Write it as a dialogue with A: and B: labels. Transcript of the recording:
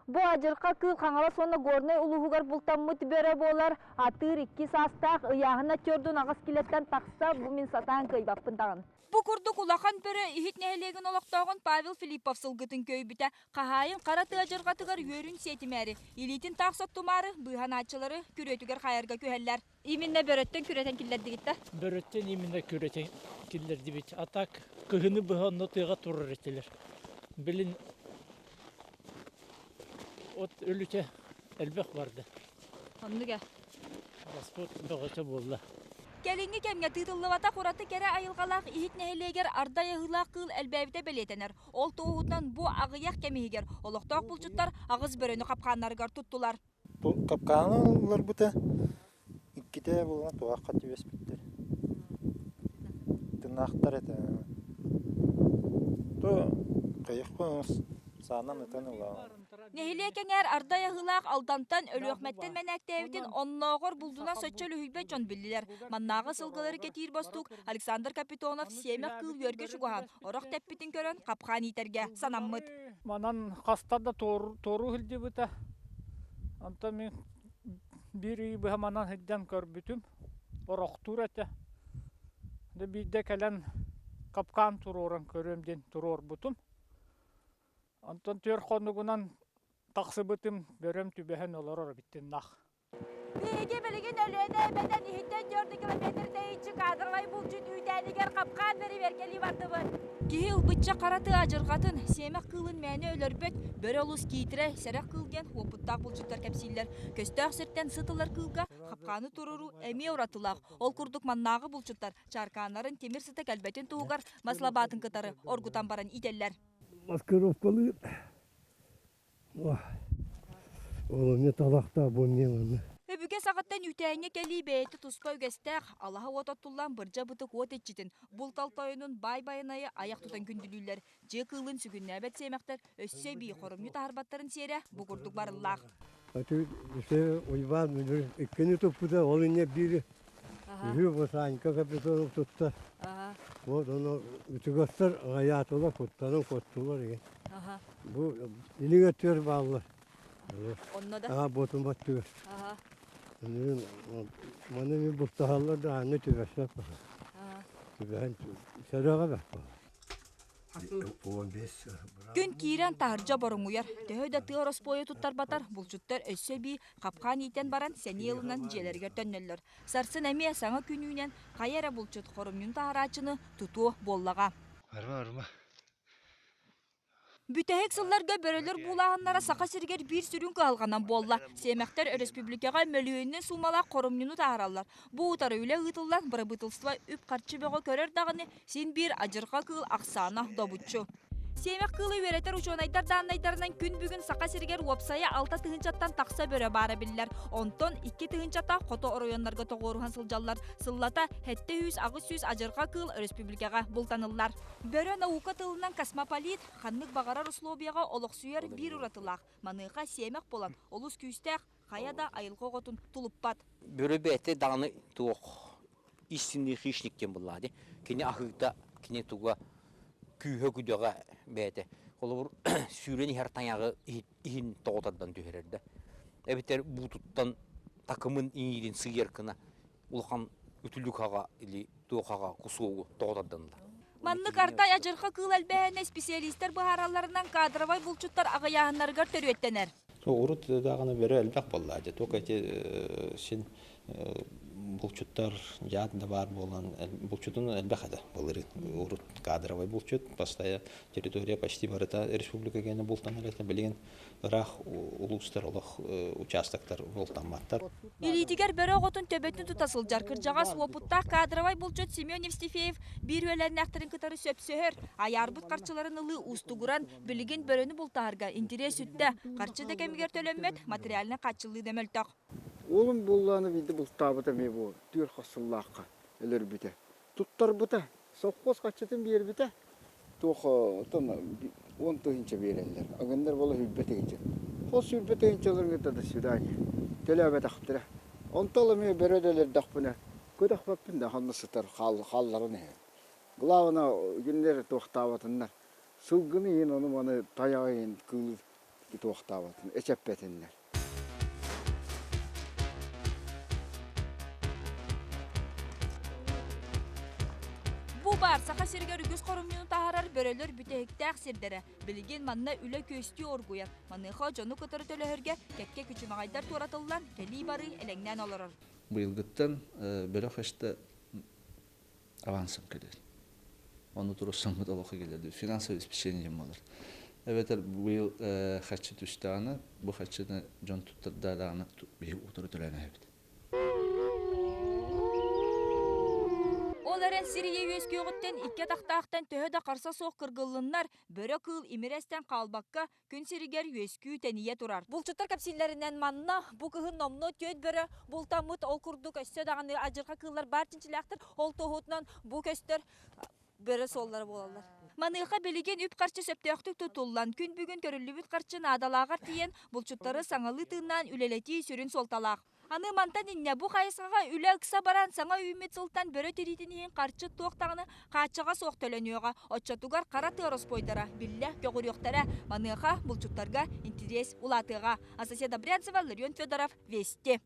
A: Бу адьырҕа кыыл Хаҥалас уонна Горнай улууһугар бултаммыт бөрө буолар. Атыыр икки саастаах, ыйааһына 48 килэттэн тахса, бу мин сатаан кыайбаппын даҕаны. Бу курдук улахан бөрө Иһит нэһилиэгин олохтооҕун Павел Филиппов сылгытын көйбүтэ. Хаһаайын хара тыа дьырҕатыгар үөрүн сиэтимээри, илиитин таах соттумаары, быыһанааччылары күрүөтүгэр хаайарга күһэллэр. Именно бөрөттөн күрэтэн киллэрдигит да?
B: Бөрөттөн именно күрэтэн киллэрдибит. А так кыһыны быһа онно тыаҕа турар этилэр. Билин от өлүтэ элбэх барда.
A: Оннук ээ.
B: Распот бөҕөтө буолла.
A: Кэлиҥҥи кэмҥэ тыытыллыбатах ураты кэрэ айылҕалаах Иһит нэһилиэгэр ардай аһыылаах кыыл элбээбитэ бэлиэтэнэр. Ол туоһутунан бу аҕыйах кэм иһигэр олохтоох булчуттар аҕыс бөрөнү хапкааннарыгар туттулар.
C: Капкааны ылларбыта иккитэ буолан туһахха түбэспиттэр. Тынаахтар этэ. То хайыхпын саанан ытан ылаҕын.
A: Нэһилиэк эҥээр ардай аһыылаах Алдантан, Өлүөхмэттэн мэнээктээбитин оннооҕор булдунан соччо үлүһүйбэт дьон биллилэр. Маннааҕы сылгылары кэтиир бостуук Александр Капитонов сиэмэх кыыл үөргэ чугаһаан, орох тэппитин көрөн хапхаан иитэргэ санаммыт.
B: Манан хаста да туоруу сылдьыбыта. Онтон мин биир ый быһа манан сылдьан көрбүтүм. Орохтуур этэ. Дьэ биирдэ кэлэн капкаан туруоран көрүөм диэн туруорбутум. Онтон түөрт хонугунан тахсыбытым, бөрөм түбэһэн олорор эбиттиннах.
A: Биһиги билигин Өлүөнэ эбэтэн иһиттэн 4 километр тэйиччи кадровай булчут үүтээнигэр хапкаан бэрэбиэркэлии бардыбыт. Киһи ылбычча хара тыа адьырҕатын, сиэмэх кыылын мээнэ өлөрбөт, бөрө олус киитирэ, сэрэх кыыл диэн уопуттаах булчуттар кэпсииллэр. Көстөөх сиртэн сыт ылар кыылга хапкааны туруоруу эмиэ уратылаах. Ол курдук маннааҕы булчуттар чааркааннарын тимир сыта кэлбэтин туһугар мас лабаатын кытары оргутан баран иитэллэр.
D: Маскировкалыыр Ол эмиэ талахтаах бу эмиэ манна.
A: Өбүгэ саҕаттан үүтээҥҥэ кэлии бэйэтэ туспа үгэстээх, алаһа уот оттуллан бырдьа бытык уот иччитин, булт тойонун баай байанайы айах тутан күндүлүүллэр. Дьиэ кыылын сүгүннээбэт сиэмэхтэр өссө эбии хоромньу таһарбаттарын сиэрэ бу курдук барыллаах.
D: Аты Уйбаан иккини туппута, ол инньэ биир үһү бу Санька Капитонов тутта. Вот ону үтүгөстөр аҕайаатылар, куттанан куоттулар иһин. Бу илиҥ өттүгэр бааллар.
A: Онно да?
D: Аа, буотун баттыгар. Маны мин бултаһаллар да аанна түбэспэт Түбэһэн сөрөҕө бэт
A: Күн киирэн таһырдьа боруҥуйар. Төһө да тыа ороспуойу туттарбатар, булчуттар өссө эбии хапкаан иитэн баран сэниэ ылынан дьиэлэригэр төннөллөр. Сарсын эмиэ саҥа күн үүнэн, хайа эрэ булчут хорумньун таһарааччыны тутуо буоллаҕа.
E: Арба, арба.
A: Бүтэһик сылларга бөрөлөр буулааһыннара Саха сиригэр биир сүрүн кыһалҕанан буолла. Сиэмэхтэр өрөспүүбүлүкэҕэ мөлүйүөнүнэн суумалаах хоромньуну таһаараллар. Бу утары үлэ ыытыллан, бырабыыталыстыба үп-харчы бөҕө көрөр даҕаны, син биир адьырҕа кыыл ахсаана добуччу. Сиэмэх кыылы үөрэтэр учуонайдар дааннайдарынан күн бүгүн Саха сиригэр уопсайа 6 тыһыынчаттан тахса бөрө баара биллэр. Онтон 2 тыһыынчата хоту оройуоннарга тоҕуоруһан сылдьаллар. Сыллата 700-800 адьырҕа кыыл өрөспүүбүлүкэҕэ бултаныллар. Бөрө наука тылынан космополит, ханнык баҕарар условияҕа олохсуйар биир уратылаах. Маныаха сиэмэх буолан, олус күүстээх, хайа да айылҕа оҕотун тулуппат.
F: Бөрө бэйэтэ даҕаны туох истинный хищник диэн буоллаҕа дии. Кини аһыыта, кини туга күүһэ-күдэҕэ бэйэтэ. Холобур, сүүрэн иһэр тайаҕы иһин тоҕо тардан түһэрэр да. Эбэтэр буутуттан такымын иҥиирин сыыйар гына улахан үтүлүк хаҕа или туохаҕа кусуогу тоҕо тарданылар.
A: Маннык ардай адьырҕа кыыл элбээһинэ исписэлиистэр быһааралларынан кадровай булчуттар аҕыйааһыннарыгар төрүөттэнэр.
G: Урут даҕаны бөрө элбэх буолла. Дьэ только эти син булчуттар дьаат да баар буолан булчутун элбэх этэ былырыын. Урут кадровай булчут, постоянно территория почти барыта республика кэннэ бултанар этэ. Билигин ыраах улуустар олох участоктар бултамматтар.
A: Илиитигэр бөрө оҕотун төбөтүн тута сылдьар кырдьаҕас уопуттаах кадровай булчут Семен Евстифеев биир үөлээннээхтэрин кытары сөпсөһөр. Айаарбыт харчыларын ылыы уустугуран, билигин бөрөнү бултаһарга интэриэс сүттэ. Харчы да кэмигэр төлөммөт, материальнай хааччыллыы да мөлтөх.
H: Уолум буоллаҕына биирдэ бултаабыта эмиэ буол, түөрт хос сыллаахха өлөрбүтэ. Туттарбыта, совхоз харчытын биэрбитэ. Туох оттон 10 тыһыынча биэрэллэр. Агыннар буола 20 тыһыынча. Хос 20 тыһыынчаларын кытта до свидания. Төлөөбөтөхтөрө. Онтон эмиэ бөрө өлөрдөхпүнэ, көтөхпөппүн да ханна сытар хаалларан иһэр. Главное, кинилэр туохтаабатыннар. Сылгыны иһин ону-маны тайаҕы иһин кыылы. туохтаабатын, эчэппэтиннэр.
A: Бу баар Саха сиригэр үгүс хорумньуну таһаарар бөрөлөр бүтэһиктээх сирдэрэ. Билигин манна үлэ күөстүү оргуйар. Маныаха дьону кытары төлөһөргө кэккэ күчүмэҕэйдэр туоратыллан, кэлии-барыы элэҥнээн олорор.
E: Быйылгыттан бөрө хэштэ авансом кэлэр. Ону туруссаммыт олоххо кэлэр. Финансовое обеспечение диэн буолар. Эбэтэр быйыл хаччы түстэҕинэ, бу хаччыны дьон туттардадаҕына биһи утары төлөөн эһэбит.
A: Ол эрэн сир ийэ үөскүөҕүттэн икки атахтаахтан төһө да харса суох кыргыллыннар, бөрө кыыл имирэ эстэн хаалбакка, күн сиригэр үөскүү тэнийэ турар. Булчуттар кэпсииллэринэн манна бу кыһын номнуо түөрт бөрө бултаммыт, ол курдук өссө даҕаны адьырҕа кыыллар баар чинчилээхтэр, ол туоһутунан бу көстөр бөрө суоллара буолаллар. Маныаха билигин үп-харчы сөптөөхтүк тутуллан, күн бүгүн көрүллүбүт харчы наадалааҕар тиийэн, булчуттары саҥалыы тыыннаан үлэлэтии сүрүн суолталаах. Аны мантан инньэ бу хайысхаҕа үлэ ыкса баран саҥа үүммүт сылтан бөрө тириитин иһин харчы туох даҕаны хааччаҕа суох төлөнүөҕэ. Оччотугар хара тыа ороспуойдара биллэ көҕүрүөхтэрэ. Маныаха булчуттарга интэриэс улаатыаҕа. Анастасия Добрянцева, Ларион Федоров, Вести.